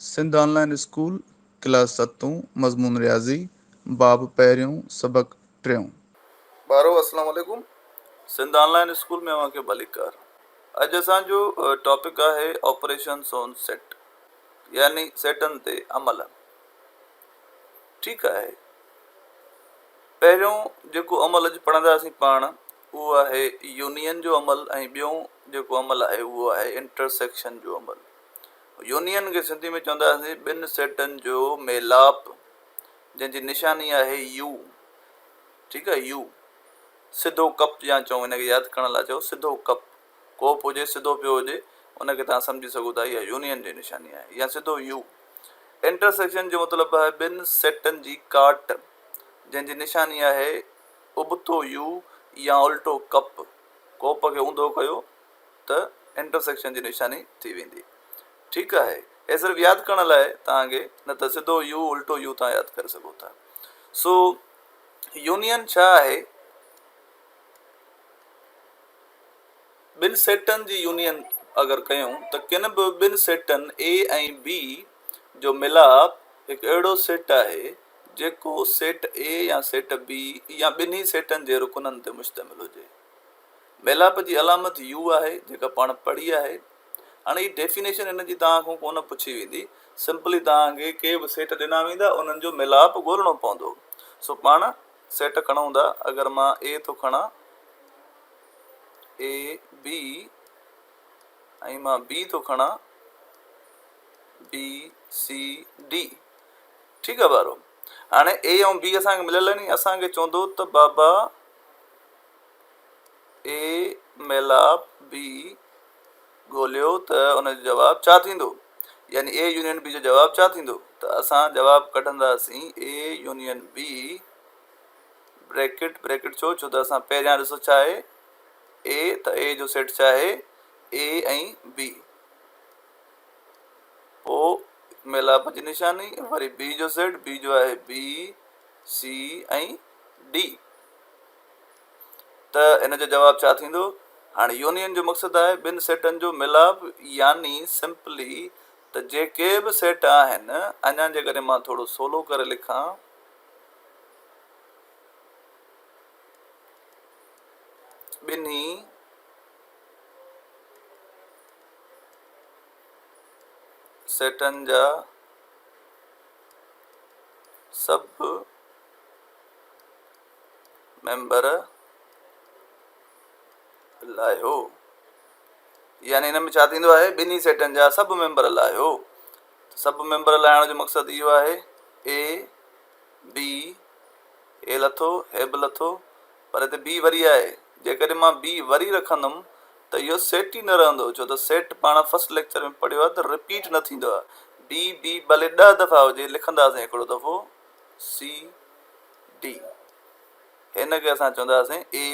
سنڌ آن line school, class ستون، مضمون رياضي، باب پهريون، سبق ٽيون. ٻارو السلام عليڪم سنڌ آن لائين اسڪول ۾ اوهان کي ڀليڪار اڄ اسان جو ٽاپڪ آهي آپريشنس آن سيٽ يعني سيٽن تي عمل ٺيڪ آهي پهريون جيڪو عمل اڄ پڙهنداسين پاڻ اهو آهي يونين جو عمل ۽ ٻيون جيڪو عمل آهي اهو آهي انٽرسيڪشن جو عمل يونين کي سنڌي ۾ چونداسين ٻن سيٽن جو ميلاپ جنهن جي نشاني آهي يو ٺيڪ آهي يو سڌو ڪپ يا چئون ان کي ياد ڪرڻ لاء چئو سڌو ڪپ ڪوپ هجي سڌو پيو هجي ان کي توهان سمجهي سگهو ٿا اها يونين جي نشاني آهي يا سڌو يو انٽرسيڪشن جو مطلب آهي ٻن سيٽن جي ڪاٽ جنهن جي نشاني آهي ابتو يو يا الٽو ڪپ ڪوپ کي اونڌو ڪيو ته انٽرسيڪشن جي نشاني ٿي ويندي. ٺيڪ آهي. هي صرف ياد ڪرڻ لاء توهان کي نه ته سڌو يو الٽو يو توهان ياد ڪري سگهو ٿا. سو يونين ڇا آهي؟ ٻن سيٽن جي يونين اگر ڪيون ته ڪن به ٻن سيٽن اي ۽ بي جو ملاپ هڪ اهڙو سيٽ آهي جيڪو سيٽ اي يا سيٽ بي يا ٻنهي سيٽن جي رڪنن تي مشتمل هجي. ميلاپ جي علامت يو آهي جيڪا پاڻ پڙهي آهي. هاڻي هي ڊيفينيشن هن جي توهان کان ڪونه پڇي ويندي. سمپلي توهان کي ڪي به سيٽ ڏنا ويندا انهن جو ميلاپ ڳولڻو پوندو. سو پاڻ سيٽ کڻون ٿا اگر مان اي ٿو کڻان اي بي ۽ مان بي ٿو کڻان بي سي ڊي ٺيڪ آهي ٻارو هاڻي اي ۽ بي اسان کي مليل آهن اسان کي چوندو ته بابا اي ميلاپ بي ڳوليو ته ان جو جواب ڇا ٿيندو؟ يعني اي يونين بي جو جواب ڇا ٿيندو؟ ته اسان جواب ڪڍنداسين A union B bracket bracket ڇو؟ ڇو ته اسان پهريان ڏسو ڇا آهي اي ته اي جو سيٽ ڇا آهي اي ۽ بي پو ميلاپ جي نشاني وري بي جو سيٽ بي جو آهي بي سي ۽ ڊي ته ان جو جواب ڇا ٿيندو؟ هاڻي يونين جو مقصد آهي ٻن سيٽن جو ميلاپ يعني سمپلي ته جيڪي به سيٽ آهن اڃا جيڪڏهن مان ٿورو سولو ڪري لکان ٻنهي سيٽن جا سڀ ميمبر لاهيو يعني ان ۾ ڇا ٿيندو آهي ٻنهي سيٽن جا سڀ ميمبر لاهيو سڀ ميمبر لاهڻ جو مقصد اهو آهي اي بي اي لٿو هي به لٿو پر هتي بي وري آهي جيڪڏهن مان بي وري رکندم ته اهو سيٽ ئي نه رهندو ڇو ته سيٽ پاڻ فرسٽ ليڪچر ۾ پڙهيو آهي ته رپيٽ نه ٿيندو آهي بي بي ڀلي ڏهه دفعا هجي لکنداسين هڪڙو دفعو سي ڊي هن کي اسان چونداسين اي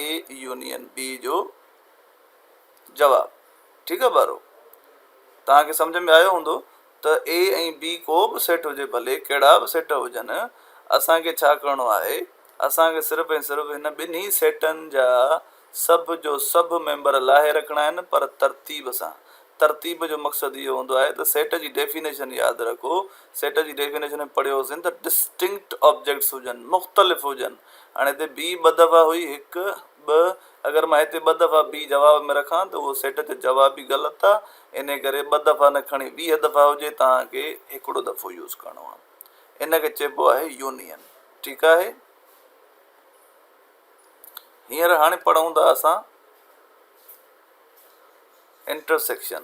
يونين بي جو جواب ٺيڪ آهي ٻارو توهان کي سمجھ ۾ آيو هوندو ته اي ۽ بي ڪو به سيٽ هجي ڀلي ڪهڙا به سيٽ هجن اسان کي ڇا ڪرڻو آهي اسان کي صرف ۽ صرف هن ٻنهي سيٽن جا سڀ جو سڀ ميمبر لاهي رکڻا آهن پر ترتيب سان ترتيب جو مقصد اهو هوندو آهي ته سيٽ جي ڊيفينيشن ياد رکو، سيٽ جي ڊيفينيشن ۾ پڙهيو هوسين ته ڊسٽنڪٽ آبجيڪٽس هجن، مختلف هجن. هاڻي هتي بي ٻه دفعا هئي، هڪ، ٻه، اگر مان هتي ٻه دفعا بي جواب ۾ رکان ته اهو سيٽ جو جواب ئي غلط آهي، انهي ڪري ٻه دفعا نه کڻي 20 دفعا هجي توهان کي هڪڙو دفعو يوز ڪرڻو آهي. ان کي چئبو آهي يونين. ٺيڪ آهي. هينئر هاڻي پڙهون ٿا اسان انٽرسيڪشن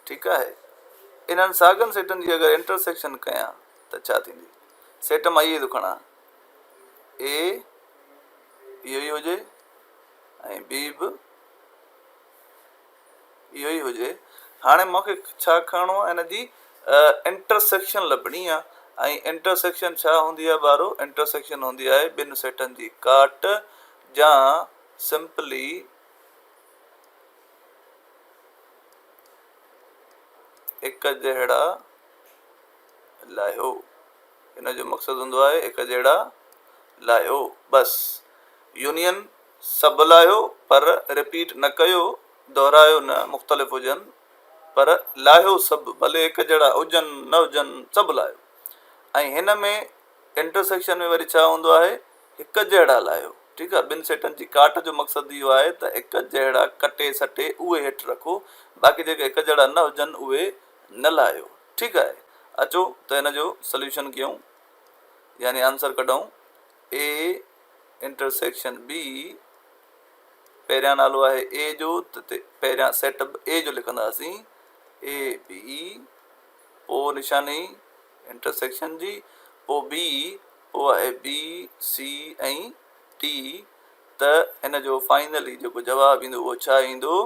ٺيڪ آهي انهن ساڳن سيٽن جي اگر انٽرسيڪشن ڪيان ته ڇا ٿيندي سيٽ مان اهي ٿو کڻان اي اهو ئي هجي ۽ بي به اهو ئي هجي هاڻي مونکي ڇا کڻڻو آهي هن جي انٽرسيڪشن لڀڻي آهي ۽ انٽرسيڪشن ڇا هوندي آهي ٻارو انٽرسيڪشن هوندي آهي ٻن سيٽن جي ڪاٽ يا سمپلي هڪ جهڙا لاهيو. ان جو مقصد هوندو آهي هڪ جهڙا لاهيو. بس يونين سڀ لاهيو پر رپيٽ نه ڪيو، دهرايو نه، مختلف هجن. پر لاهيو سڀ، ڀلي هڪ جهڙا هجن نه هجن سڀ لاهيو. ۽ هن ۾ انٽرسيڪشن ۾ وري ڇا هوندو آهي، هڪ جهڙا لاهيو. ٺيڪ آهي، ٻن سيٽن جي ڪاٽ جو مقصد اهو آهي ته هڪ جهڙا ڪٽي سٽي اهي هيٺ رکو، باقي جيڪي هڪ جهڙا نه هجن اهي نه لاهيو. ٺيڪ آهي، اچو ته هن جو سليوشن ڪيون يعني آنسر ڪڍون. اي انٽرسيڪشن بي پهريان نالو آهي اي جو ته پهريان سيٽ اپ اي جو لکنداسين اي بي پوء نشاني انٽرسيڪشن جي پوء بي پوء آهي بي سي ۽ ڊي ته هن جو فائنلي جيڪو جواب ايندو اهو ڇا ايندو؟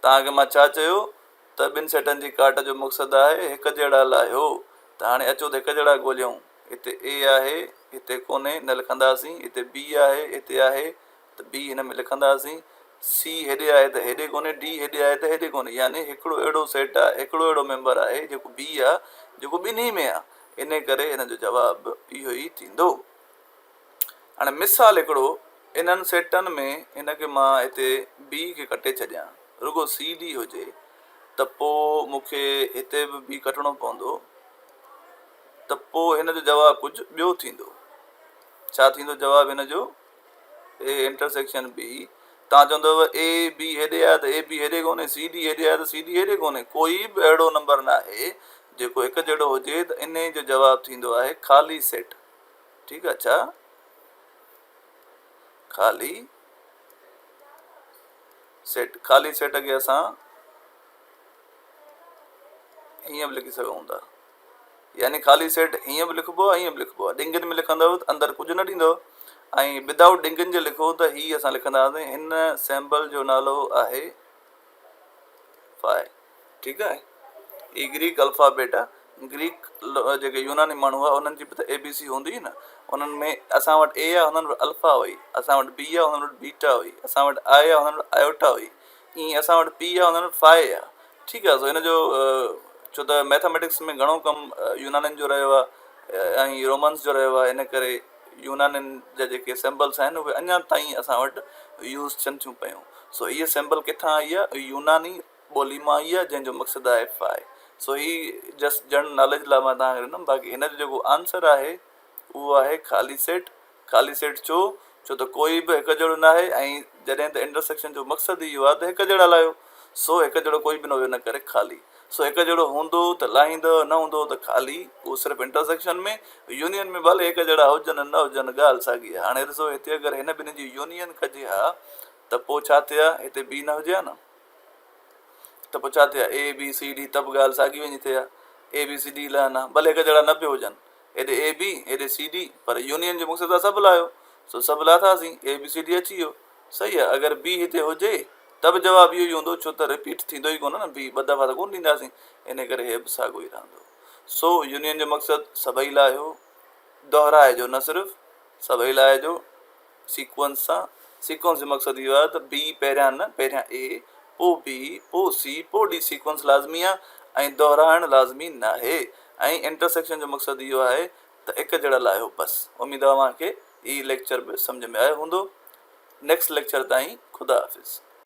توهان کي مان ڇا چيو ته ٻن سيٽن جي ڪاٽ جو مقصد آهي هڪ جهڙا لاهيو ته هاڻي اچو ته هڪ جهڙا ڳوليون هتي اي آهي هتي ڪونهي نه لکنداسين هتي بي آهي هتي آهي ته بي هن ۾ لکنداسين، سي هيڏي آهي ته هيڏي ڪونهي، ڊي هيڏي آهي ته هيڏي ڪونهي يعني هڪڙو اهڙو سيٽ آهي، هڪڙو اهڙو ميمبر آهي جيڪو بي آهي جيڪو ٻنهي ۾ آهي انهي ڪري هن جو جواب به اهو ئي ٿيندو. هاڻي مثال هڪڙو انهن سيٽن ۾ هن کي مان هتي بي کي ڪٽي ڇڏيان رڳو سي ڊي هجي ته پوء مون کي هتي به بي ڪٽڻو پوندو ته پوء هن جو جواب ڪجهه ٻيو ٿيندو. ڇا ٿيندو جواب هن جو؟ اي انٽرسيڪشن بي توهان چوندؤ اي بي هيڏي آهي ته اي بي هيڏي ڪونهي سي ڊي هيڏي آهي ته سي ڊي هيڏي ڪونهي ڪوئي به اهڙو نمبر ناهي جيڪو هڪ جهڙو هجي ته انهي جو جواب ٿيندو آهي خالي سيٽ ٺيڪ آهي ڇا خالي سيٽ خالي سيٽ کي اسان هيئن به لکي سگهون ٿا يعني خالي سيٽ هيئن به لکبو آهي هيئن به لکبو آهي ڏنگين ۾ لکندؤ ته اندر ڪجهه نه ڏيندؤ ۽ ودائوٽ ڏنگين جي لکو ته هي اسان لکنداسين هن سيمبل جو نالو آهي فائي ٺيڪ آهي هي گريڪ الفابيٽ آهي گريڪ جيڪي يوناني ماڻهو هئا انهن جي به ته اي بي سي هوندي هئي نه انهن ۾ اسان وٽ اي آهي انهن وٽ الفا هئي اسان وٽ بي آهي انهن وٽ بيٽا هئي اسان وٽ آء آهي انهن وٽ آئيوٽا هئي ائين اسان وٽ پي آهي انهن وٽ فائي آهي ٺيڪ آهي سو هن جو ڇو ته ميٿاميٽڪس ۾ گهڻو ڪم يونانين جو رهيو آهي ۽ رومنس جو رهيو آهي ان ڪري يونانين جا جيڪي سمبلس آهن اهي اڃا تائين اسان وٽ يوز ٿين ٿيون پيون سو هيء سمبل ڪٿان آئي آهي يوناني ٻولي مان آئي آهي جنهن جو مقصد آهي فائي سو هي جسٽ جنرل ناليج لاء مان توهان کي ڏنم باقي هن جو جيڪو آنسر آهي اهو آهي خالي سيٽ خالي سيٽ ڇو؟ ڇو ته ڪوئي به هڪ جهڙو ناهي ۽ جڏهن ته انٽرسيڪشن جو مقصد ئي اهو آهي ته هڪ جهڙا لاهيو، سو هڪ جهڙو ڪوئي به نه هيو ان ڪري خالي. سو هڪ جهڙو هوندو ته لاهيندؤ، نه هوندو ته خالي. اهو صرف انٽرسيڪشن ۾، يونين ۾ ڀلي هڪ جهڙا هجن نه هجن ڳالهه ساڳي آهي. هاڻي ڏسو هتي اگر هن ٻنهي جي يونين ڪجي ها ته پوء ڇا ٿئي ها؟ هتي بي نه هجي ها نه؟ ته پوء ڇا ٿئي ها؟ اي بي سي ڊي ته به ڳالهه ساڳي وڃي ٿئي ها. اي بي سي ڊي لهن ها، ڀلي هڪ جهڙا نه به هجن. هيڏي اي بي هيڏي سي ڊي پر يونين جو مقصد آهي سڀ لاهيو سو سڀ لاٿاسين اي بي سي ڊي اچي ويو صحيح آهي اگر بي هتي هجي ته به جواب اهو ئي هوندو ڇو ته رپيٽ ٿيندو ئي ڪونه نه بي ٻه دفعا ته ڪونه ڏينداسين ان ڪري هي به ساڳو ئي رهندو سو يونين جو مقصد سڀئي لاهيو دهرائجو نه صرف سڀئي لاهجو سيڪوئنس سان سيڪوئنس جو مقصد اهو آهي ته بي پهريان نه پهريان اي پوء بي پوء سي پوء ڊي سيڪوئنس لازمي آهي ۽ دهرائڻ لازمي ناهي ۽ انٽرسيڪشن جو مقصد اهو آهي ته هڪ جهڙا لاهيو بس اميد آهي اوهان کي هي ليڪچر به سمجهه ۾ آيو هوندو نيڪسٽ ليڪچر تائين خدا حافظ.